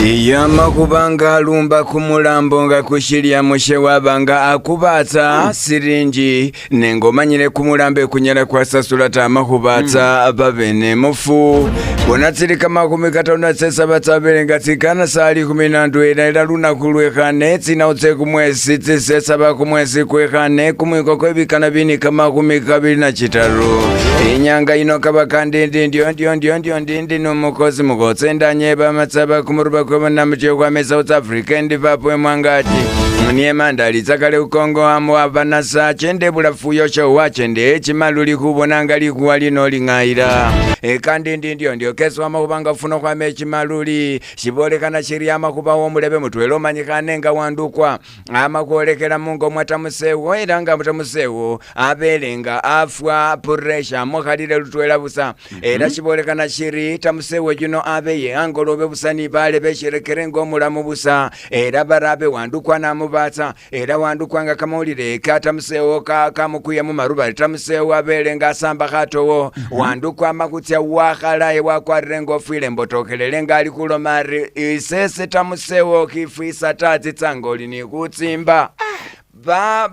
Iyama khubanga alumba kumulambo nga kushilya mushe waba nga akubatsa sirinji nenga omanyile kumulambo ekunyala kwasasula ta amakhubatsa babene mufu bona tsili 57 tsabele nga tsikana saa 11 ela lunaku lwekhane tsinawo tse kumwesi tsisesaba kumwesi kwekhane kumwiko kwebikana bini 23 inyanga ino kaba kandindi ndyo ndyo ndyo ndyo ndindi nomukosi mukotse ndanye bamatsaba kumuruba kwebonamutyo kwame South Africa ndivapo emwangaji niye mandalitsa kale ukongo amo abanasa chende bulafu yosho wachende chimaluli khubona nga likhuwa lino ling'ayila ekandindi ndyo ndyo keswama khubanga funo khwame chimaluli shibolekana shiri ama khubawo omulebe mutwela omanyikhane nga wandukwa ama khwolekela mungo mwa tamusewo era nga tamusewo abele nga afwa puresha mukhalile lutwela busa era shibolekana shiri tamusewo yuno abeye angolobe busa nibale besherekere nga omulamu busa era barabe wandukwa namubatsa era wandukwa nga kamawulire katamusewo kamukuya mumaru bari tamusewo abele nga asamba khatowo wandukwa amakhutsa wakhalaye wakwarire nga ofwile mbotokhelele nga ali khuloma ari isese tamusewo khifwisa ta tsitsanga oli nikhutsimba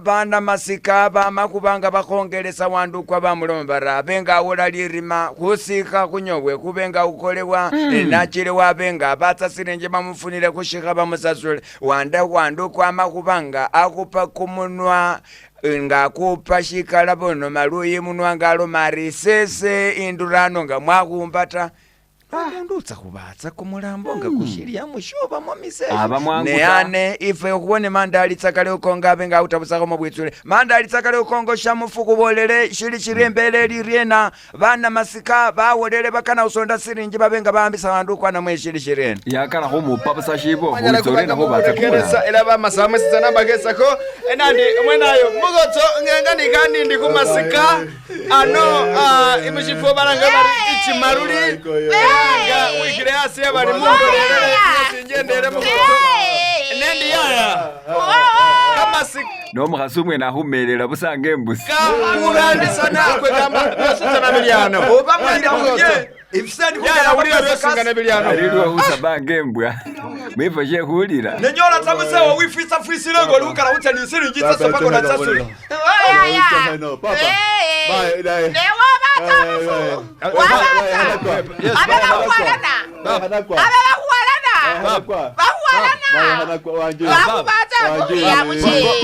banamasika bamakhubanga bakhongelesa wandukwa bamuloma bari abe nga awola lirima khusikha khunyowe khube nga khukholebwa nachile wabe nga batsa sirinji bamufunile khushikha bamusasule wandukwa amakhubanga akhupa kumunwa nga akupa shikalabo nomaluyi munwa nga aloma ari isese indurano nga mwakhumba ta omundu utsa khubatsa kumulambo nga kushilya mushobamo miseshe Aba mwangu ta. neyane ife khubone mandalitsa kale ukongo abe nga autabusakhomo bwitsule mandalitsa kale ukongo shamufu khubolele shili shiri embele liryena bana masika bawolele bakana khusonda sirinji babe nga bawambisa bandu kwanamwe shili shiriena yakala khumupa busa shibofu Mwanyala witsole kubanga nakhubatsa kumulamba mukurekeresa ela bamasamu esitsana mbakesakho enandi omwenayo mukotso ngenga nikandindi khumasika ano imushifo balanga bari ichimaruli nga wikhile asi abali mundolelele sinjendele mukotso nendi yaya kamasika nomukhasi umwene akhumelela busa nga embusi kurandisana kwegamba byositsana bilyano oba mwenda khunye yaya wulila byosingana bilyano alilwe khusaba nga embwa mwifo shekhulila nenyola tamusewo wifwisafwisile nga oli khukala khutsa nisirinji tsase paka onatsasule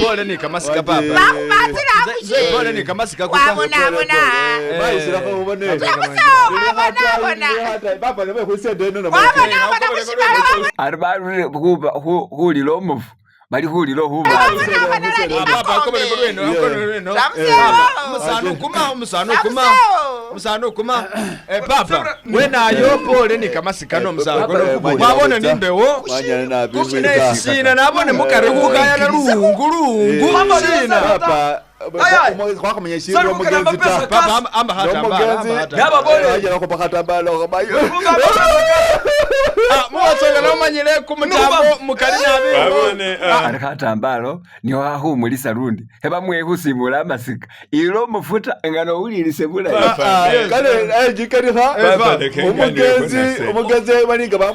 pole ni kamasika papa pole ni kamasika kuta ari barurire khulila omufu bali khulila okhubatsa papa akobele kulweno akobele kulweno umusano kuma umusano kuma umusano kuma papa wenayo pole ni kamasika no musano wabona nimbewo sina nabone mukari kukayana luhungu luhungu sina khwakhamanya shiri omugenzi ta papa amba hatambala amba hatambala muwatsonga nomanyile kumutambo mukali nabi Babone, ari khatambalo niho khakhumulisa lundi khebamwe khusimula amasika ila omufu ta nga nowulilise bulayi kale jikalikha Papa, leke omugenzi nganilekho nase. omugenzi balinga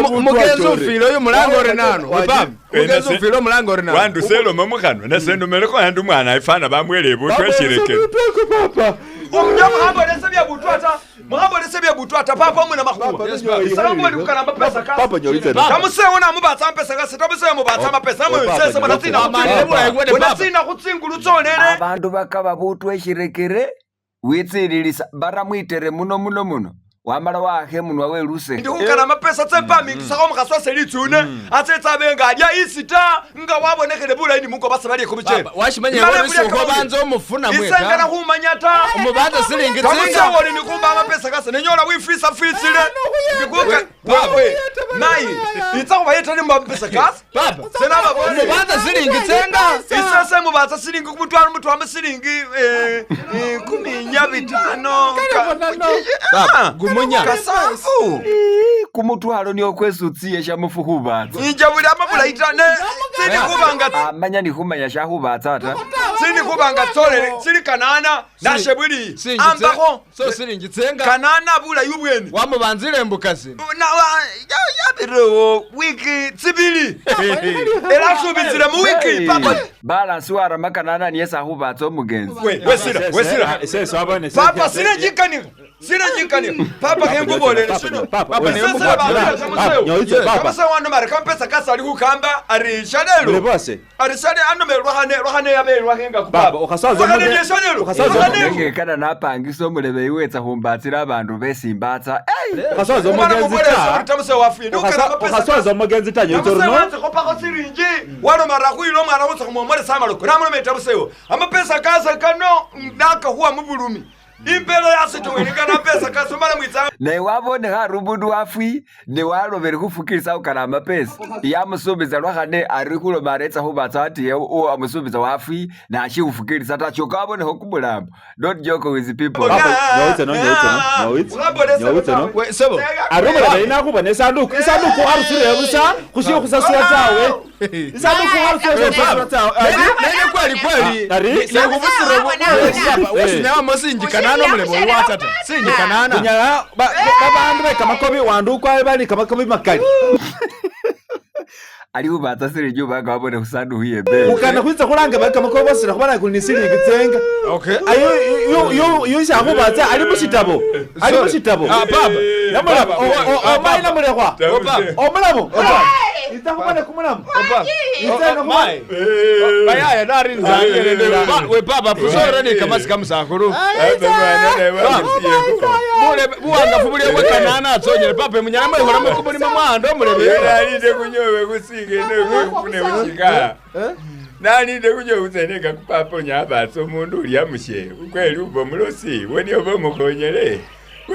umugenzi ufile oyu mulanga ori nanu papa umugenzi ufile omulanga ori nanu wanduse eloma mukhanwa nase ndomelekho andi umwana ifana bamwele ibutwa eshirekere omunya mukhambolese byebutwa ta mukhambolese byebutwa ta papa omwene makhuwa isango oli khukana amapesa kasi papa nyolitsena tamusewo namubatsa amapesa kasi tamusewo mubatsa amapesa namwesese Amanile bulayi bwene bona papa. tsina khutsingulu tsolele abandu bakaba butwa eshirekere witsililisa baramwitere muno muno muno wamala waakha emunwa weluseke ndi khukana amapesa tsepamikisakho omukhasi wase litsune atsetsa abe nga alya isita nga wabonekhele bulayi nimungo base balyekho buchele Papa, washimanya iwe banza omufuna isengana mweka khumanya ta umubanza silingi tsinga tamusewo oli nikhumba amapesa kase nenyola wifwisafwisile ndikuka wewe mayi itsa khubayeta nimba amapesa kase papa senababone umubanza silingi tsenga isese mubatsa silingi kumutwalo mutwamo silingi 15 Papa, gumunya kasanfu kumutwalo niwo kwesutsiye shamufu khubatsa inja buli amabulayi ta ne sindi khubanga amanya nikhumanya shakhubatsa ta sindi khubanga tsolele sili kanana nashe buli Silingi ambakho so silingi tsenga kanana bulayi ubwene wamubanzile embukasi yabirewo wiki tsibili era asubisile mu wiki papa Balansi warama kanana niye sakhubatsa omugenzi. We wesila wesila papa silenjikanikha silenjikanikha papa khenkubolele shino Papa, niye mukwatila. kamuse wanomare kampesa kasali khukamba ari shalelo Mulebose. ari shale anomere lwakhane lwakhane yabe lwakhenga Papa, ukhasaza lwakhane shalelo ukhasaza lwakhane Nengekana napangisa omulebeyi wetsa khumbatsila abandu besimbatsa. Ei! Ukhasaza umwana omugenzi kubolesa ta. tamuse wafwile ukana mapesa Ukhasaza omugenzi ta nyotso Tamuse runo. wanze khopakho sirinji walomara khwila omwana khutsa khumwomolesa amaloko namulomele tamusewo amapesa kase kano nakakhuwa mubulumi imbelo yasitowelekana pesa kase omala mwitsa Naye wabonekha ari umundu wafwi ne walobele khufukilisa khukana amapesa. Yamusumbisa lwakhane ari khuloma ari etsa khubatsa ati amusumbisa wafwi nashikhufukilisa ta shoka wabonekha kumulambo. Don't joke with people. Papa, nyawitse no, nyawitse no, nyawitse. Nyawitse no. We sebo. Ari umulebeyi nakhuba nesanduku. Isanduku arusile busa khushili khusasula tawe. Isanduku arusile khusasula tawe. Nene kweli kweli. Ari? Nikubusire wesinawamo sinjikanana omulebe oyu watata. Sinjikanana. Kunyala babandu bekamakobi wandukwa bali kamakobi makali. Ali khubatsa sirinji ubanga wabone khusanduku yebele. Ukana khwitsa khulanga bekamakobi bosila khubana kuli ni silingi tsenga. Okay. Ayo yo yo yo shakhubatsa ali mushitabo. Ali mushitabo. Ah, papa. Namulabo. Papa. Omayi namulekhwa. Papa. Omulabo. Itsa khubona kumulamu. Itsa Oh, mai. Bayaya nari nzangelele. We papa pusore ni kamasi kamusakhulu. Bule buwangafu buli bwe kanana atsonyele papa munyala mwekhola kumulimo mwahanda omulebe. nalinde kunyowe kusinge nekufune kushika nalinde kunyowe kutseneka kupapa onyabatsa omundu ulya mushe kweli uba omulosi weni oba omukhonyele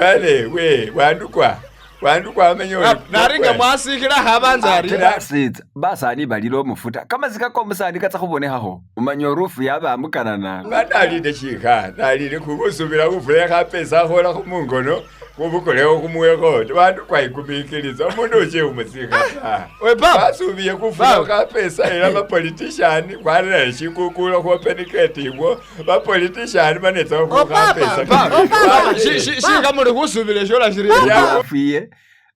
wale we wandukwa wandukwa wamenya ori Naringa mwasikhila khabanza ari. Basitsa basani balila omufuta kamasika komusani katsa khubonekhakho umanya orufu yabamukanana banalinde shikha nalinde khubusubila khufula khapesa akholakho mungono khubukulekho khumuwekho wandukwa ikumikilisa omundu ushe umusikha ta We papa. basubiye kufuna khapesa ela bapolitishani khwarera shikukulo khwopeniketi ibwo bapolitishani banetsa khukhapesa Papa. Shinga muli khusubila shola shiri. wafwiye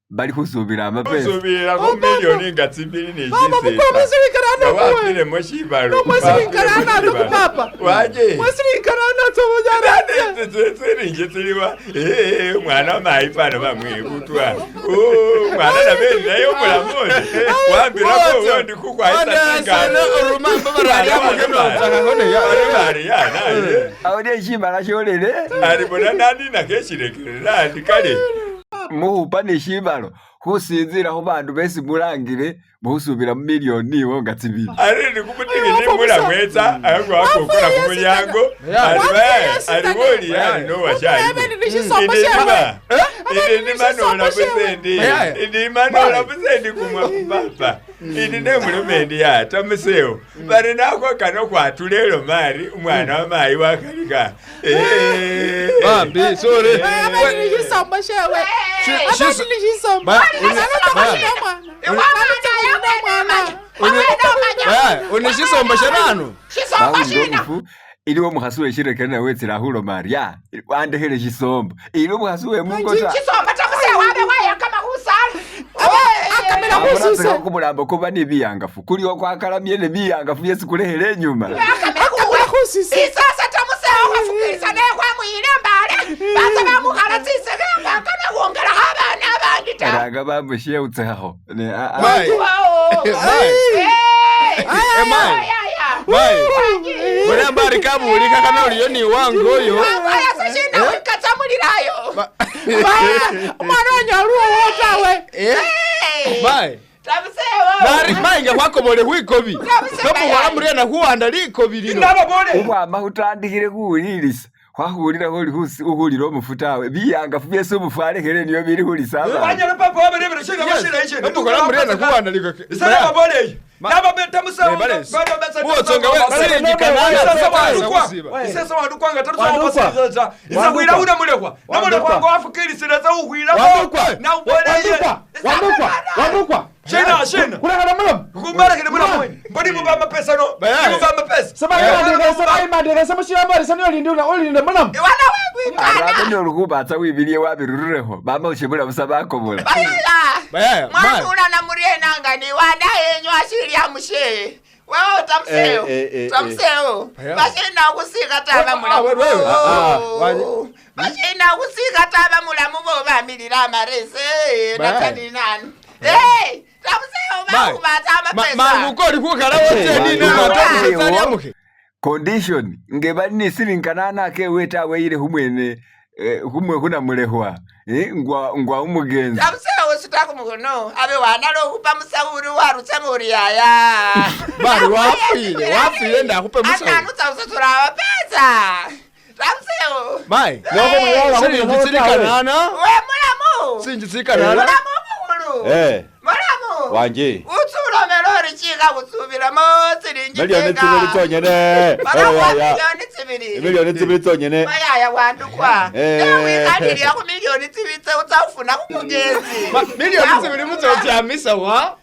bali khusubila amapesa usubila khumilioni nga tsibili nishisita wapilemo shibalo waje tsirinji tsiliwa mwana mayi pano bamwibutwa mwana nabeli naye omulamu wambilako undi Wanasana orumamba barali kukwaisasingaariana awo niye shimala sholele alibona naninako eshirekere nandi kale mukhupa ne shibalo khusinzila khubandu besi mulangile mukhusubila mumiliyoni iwo nga tsibili ari ndikumutikini mulamwetsa akwakukula kumulyango aliwoli nowashaliindima indima nola busendi indima nola busendi kumwa kupapa indi nemulomendi ya tamusewo bari nako kano kwatula elo mari umwana wa mayi wakalika Bambi sorry. Abali shewe. Abali shisombo. Une shisombo sherano. bawulile omufu iliwo omukhasi weshirekere nawe wetsile khuloma ari ya wandekhele shisombo ili omukhasi wemungo ta Chisombo tamuse wabe wayakama khusala. Akamela khususe. Abulatsika kumulambo kuba ni biyangafu kuliwo kwakalamye ne biyangafu byesi kulekhele enyuma Akamela khususe. Isasa tamuse wakhafukilisa naye khwamuyila mbale. Batsa bamukhala tsiseke ngakana khwongelakho abana abandi ta. eranga bamushe utsekhakho ne Mai. Mai. Mai. Mai. Wena mbari kabulika kana uliyo ni wangu oyo. Aya sishina wikatsa mulilayo. Umwana wanyaluwo wotawe. Mai. Tamusewo. Nari mai nga khwakobole khwikobi. Nomukhola muriena khuwanda likobi lino. nababole khukhwama khutandikhile khuwulilisa khwakhuwulila kholi khuwulila omufu tawe biyangafu byesi omufu alekhele niyo bili khulisa abandu wanyala papa wabarebere shinga bashilayi shene Nomukhola muriena khuwanda likobi. isana baboleyi Isese wandukwanga tarusawapasilisa isa khwila una mulekwa namulekhwanga wafukilisile sa ukhwilamo nawuboleye Wandukwa. Wandukwa. shina shina Kulekhela mulamu. khumbalekele mulamu mboni muba amapesa no muba amapesa Sebayimandikha mushilamo arisa niyo olindi olinde mulamu. Iwana wengwikana. Arabe noli khubatsa wibiliye wabirururekho bama ushibula busa bakobola. Bayaya. Bayaya, Mwatulana murienanga ni wanda yenyu ashilya mushe. Wewe utamuseo. Utamuseo. Bashina kusika taba mulamu. Bashina kusika taba mulamu bo bamilira amarese. Natani nani. Eh, tamuseo bakubata amapesa. Mangu koli khukhalawo teni natamusetsa Condition nge bali ni silingi kanana kewe tawe ile khumwene khumwe khunamulekhwa ngwa ngwa umugenzi. Tamuseo sitaka mukhono abe wanalo okhupa musawuri warusemo uri yaya. Bari wafile wafile ndakhupe musawu. Akanu tsausasula amapesa. Tamuseo. Mai. Nokho Silingi tsili kanana. We mulamu. Silingi tsili kanana. Mulamu mukhulu. Mulamu. Wanje. Utsulomela ori chika kutsubilamo tsilingi Milioni tsibili tsonyene. Balakwa milioni tsibili. Milioni tsibili tsonyene. Bayaya wandukwa. Wikhalilya khu milioni tsibili tse utsafuna khumugezi. Milioni tsibili mutsotyamisa wa.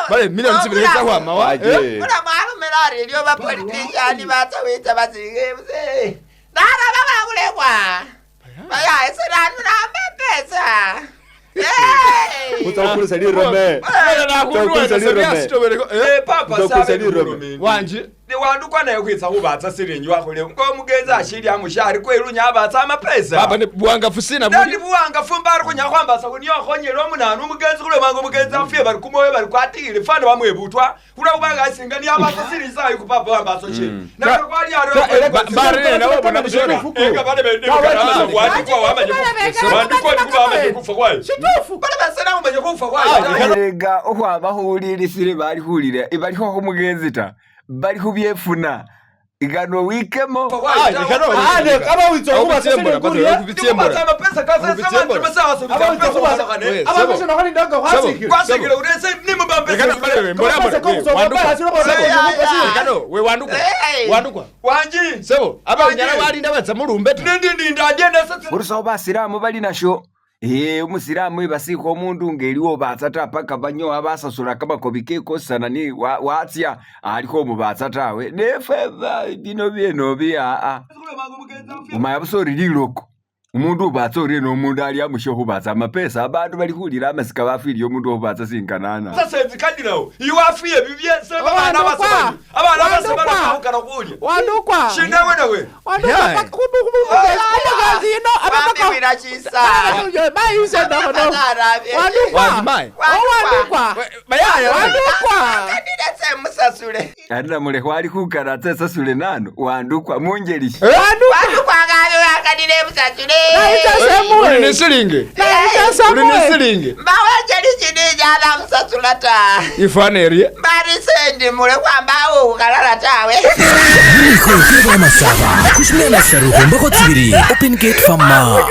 Bale milioni tsibili tsakhwama wa. Mulamu alomela ari lyo bapolitician batsa witsa batsinge buse. Naraba bakulekwa. Bayaya senanu namapesa. Kutsa lirome. Papa lirome. Wanje. Wandukwa naye khwitsa khubatsa silingi wakhole ngomugenzi ashili amushari kwelunya abatsa amapesa. Papa ni buwangafu sina buli. Nandi buwangafu mbari khunya khwambasa khuniyo khonyela omunanu omugenzi khulomanga omugenzi afye bari kumoyo bari kwatilile fana bamwebutwa khulwa khubanga asinga niyo abatsa silingi sayi kupapa wambaso shina. Nakwali ari bari nawe bona bushona. Enga bale bende wandukwa wamanye wandukwa ndikuba kufa kwayo. Shitufu. Bale basena umanye kufa kwayo. Erega okhwaba khuwulilisile bali khulila ibalikho khumugenzi ta. Bali khubyefuna ikano wikemo Burusaho basilamu bali nasho umusilamu ibasikha omundu ngeliwo batsa ta paka banyowa basasula kamakobi kekosana ni watsya alikho omubatsa tawe nefwe bino byenobi aa umaya busa ori liloko umundu ubatsa oryena omundu ali amushe khubatsa amapesa abandu bali khulila amasika bafwilile omundu okhubatsa sinkanana sasa nzikadirawo iwafiye bibye abana abana basebalakukana khulya wandukwa shinawe nawe wandukwa kumugenzi yino abapaka chisa mayise ndakhono wandukwa wandukwa wandukwa kandiletse musasule ari namulekhwa ali khukana tsesasule nano wandukwa munjelishi wandukwa ngabe wakandile musasule Uli ni silingi. Uli ni silingi. Mbawenjeli chini jana musasula ta. Ifana erie. Mbari sendi mule kwamba ukhalala tawe. Mikho kwe masaba. Kushimela saruho mbako tsibiri. Open gate fama.